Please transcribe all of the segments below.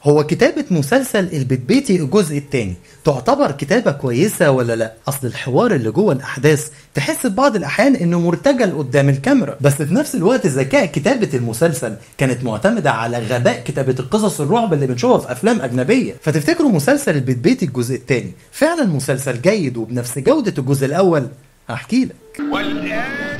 هو كتابة مسلسل البيت بيتي الجزء الثاني تعتبر كتابة كويسة ولا لا؟ أصل الحوار اللي جوه الأحداث تحس في بعض الأحيان إنه مرتجل قدام الكاميرا، بس في نفس الوقت ذكاء كتابة المسلسل كانت معتمدة على غباء كتابة القصص الرعب اللي بنشوفها في أفلام أجنبية. فتفتكروا مسلسل البيت بيتي الجزء الثاني فعلا مسلسل جيد وبنفس جودة الجزء الأول؟ هحكي لك. والآن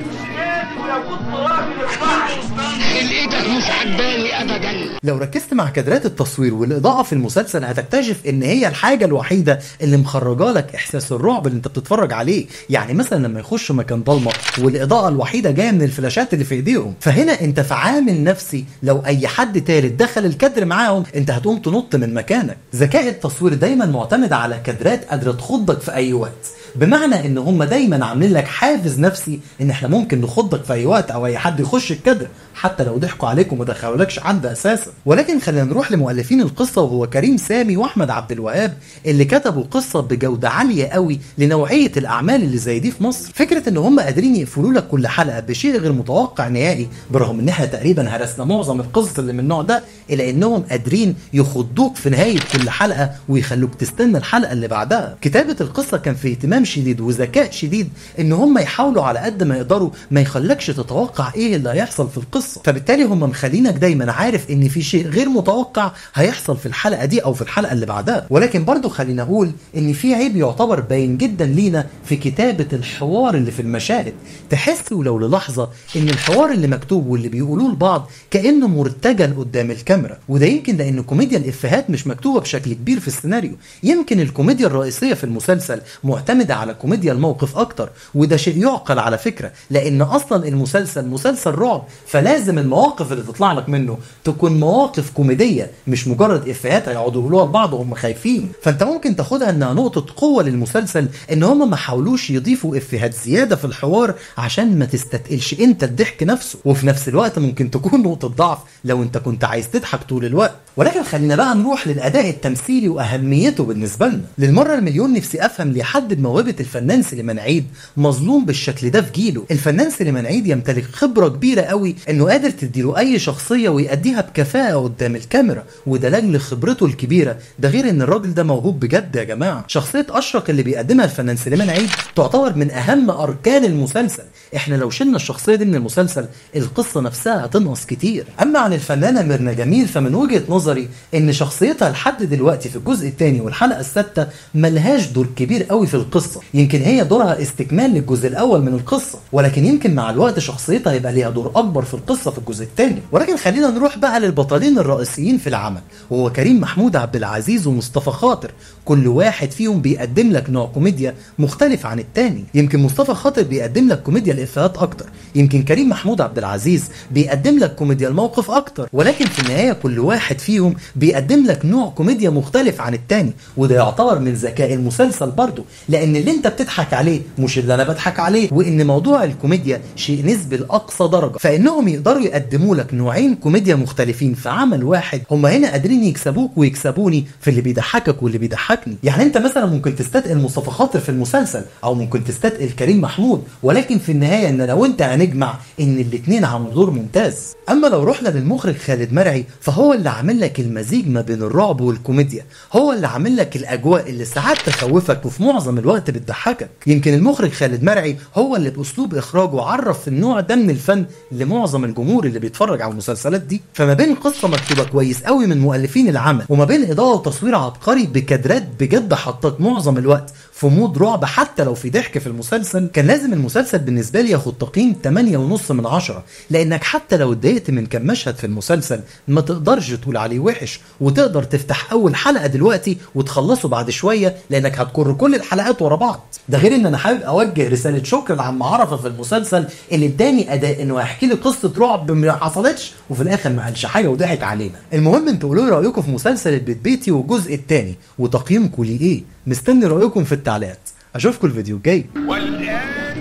لو كنت راجل خلقتك مش عجباني ابدا. لو ركزت مع كادرات التصوير والاضاءة في المسلسل هتكتشف ان هي الحاجة الوحيدة اللي مخرجه لك احساس الرعب اللي انت بتتفرج عليه. يعني مثلا لما يخشوا مكان ضلمة والاضاءة الوحيدة جاية من الفلاشات اللي في ايديهم، فهنا انت في عامل نفسي لو اي حد تالت دخل الكادر معاهم انت هتقوم تنط من مكانك. ذكاء التصوير دايما معتمد على كادرات قادرة تخضك في اي وقت، بمعنى ان هم دايما عاملين لك حافز نفسي ان احنا ممكن نخضك في اي وقت او اي حد يخش الكادر حتى لو ضحكوا عليكم وما دخلولكش عند اساسا. ولكن خلينا نروح لمؤلفين القصة، وهو كريم سامي واحمد عبد الوهاب، اللي كتبوا قصة بجوده عالية قوي لنوعيه الاعمال اللي زي دي في مصر. فكرة ان هم قادرين يقفلوا لك كل حلقة بشيء غير متوقع نهائي، برغم ان احنا تقريبا هرسنا معظم القصص اللي من النوع ده، الا انهم قادرين يخضوك في نهاية كل حلقة ويخلوك تستنى الحلقة اللي بعدها. كتابه القصة كان في اهتمام شديد وذكاء شديد ان هم يحاولوا على قد ما يقدروا ما يخلكش تتوقع ايه اللي هيحصل في القصة، فبالتالي هم مخلينك دايما عارف ان في شيء غير متوقع هيحصل في الحلقة دي او في الحلقة اللي بعدها. ولكن برضو خلينا اقول ان في عيب يعتبر باين جدا لينا في كتابه الحوار اللي في المشاهد. تحس ولو للحظة ان الحوار اللي مكتوب واللي بيقولوه لبعض كانه مرتجل قدام الكاميرا، وده يمكن لان كوميديا الافيهات مش مكتوبة بشكل كبير في السيناريو. يمكن الكوميديا الرئيسية في المسلسل معتمدة على كوميديا الموقف اكتر، وده شيء يعقل على فكرة، لان اصلا المسلسل مسلسل رعب، فلازم المواقف اللي تطلع لك منه تكون مواقف كوميدية مش مجرد افيهات هيقعدوا يقولوها لبعض وهم خايفين. فانت ممكن تاخدها انها نقطة قوة للمسلسل ان هم ما حاولوش يضيفوا افيهات زيادة في الحوار عشان ما تستثقلش انت الضحك نفسه، وفي نفس الوقت ممكن تكون نقطة ضعف لو انت كنت عايز تضحك طول الوقت. ولكن خلينا بقى نروح للاداء التمثيلي واهميته بالنسبة لنا. للمرة المليون نفسي افهم ليه حد بموهبه الفنان سليمان عيد مظلوم بالشكل ده في جيله. الفنان سليمان عيد يمتلك خبره كبيرة قوي انه قادر تديله اي شخصية ويأديها بكفاءة قدام الكاميرا، وده لاجل خبرته الكبيرة، ده غير ان الراجل ده موهوب بجد يا جماعة. شخصية اشرق اللي بيقدمها الفنان سليمان عيد تعتبر من اهم اركان المسلسل، احنا لو شلنا الشخصية دي من المسلسل القصة نفسها هتنقص كتير. اما عن الفنانة ميرنا جميل فمن وجهه نظري ان شخصيتها لحد دلوقتي في الجزء الثاني والحلقة السادسة ملهاش دور كبير قوي في القصة، يمكن هي دورها استكمال للجزء الاول من القصة، ولكن يمكن مع الوقت شخصيتها يبقى ليها دور اكبر في القصة في الجزء الثاني. ولكن خلينا نروح بقى للبطلين الرئيسيين في العمل، وهو كريم محمود عبد العزيز ومصطفى خاطر. كل واحد فيهم بيقدم لك نوع كوميديا مختلف عن الثاني. يمكن مصطفى خاطر بيقدم لك كوميديا الافيهات اكتر، يمكن كريم محمود عبد العزيز بيقدم لك كوميديا الموقف اكتر، ولكن في النهاية كل واحد فيهم بيقدم لك نوع كوميديا مختلف عن الثاني، وده يعتبر من ذكاء المسلسل برضه، لان اللي انت بتضحك عليه مش اللي انا بضحك عليه، وان موضوع الكوميديا شيء نسبي لاقصى درجه، فانهم يقدروا يقدموا لك نوعين كوميديا مختلفين في عمل واحد. هم هنا قادرين يكسبوك ويكسبوني في اللي بيضحكك واللي بيضحكني. يعني انت مثلا ممكن تستثقل مصطفى خاطر في المسلسل او ممكن تستثقل كريم محمود، ولكن في النهاية ان لو انت هنجمع ان الاثنين عملوا دور ممتاز. اما لو رحنا للمخرج خالد مرعي فهو اللي عامل لك المزيج ما بين الرعب والكوميديا، هو اللي عامل لك الاجواء اللي ساعات تخوفك وفي معظم الوقت بتضحكك. يمكن المخرج خالد مرعي هو اللي باسلوب اخراجه عرف النوع ده من الفن لمعظم الجمهور اللي بيتفرج على المسلسلات دي. فما بين قصة مكتوبة كويس قوي من مؤلفين العمل، وما بين اضاءه وتصوير عبقري بكادرات بجد حطت معظم الوقت في mood رعب حتى لو في ضحك في المسلسل، كان لازم المسلسل بالنسبة لي ياخد تقييم 8.5 من 10، لانك حتى لو اتضايقت من كم مشهد في المسلسل ما تقدرش تقول عليه وحش، وتقدر تفتح اول حلقة دلوقتي وتخلصه بعد شوية لانك هتكر كل الحلقات ورا بعض. ده غير ان انا حابب اوجه رسالة شكر لعم عرفه في المسلسل اللي اداني اداء انه يحكي لي قصة رعب ما حصلتش وفي الاخر ما قالش حاجة وضحك علينا. المهم انتوا قولوا لي رايكم في مسلسل البيت بيتي والجزء الثاني وتقييمكم ليه ايه؟ مستني رايكم في التعليقات. اشوفكم الفيديو الجاي. والآن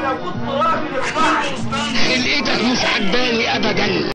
لو كنت راجل خلقتك مش عجباني ابدا.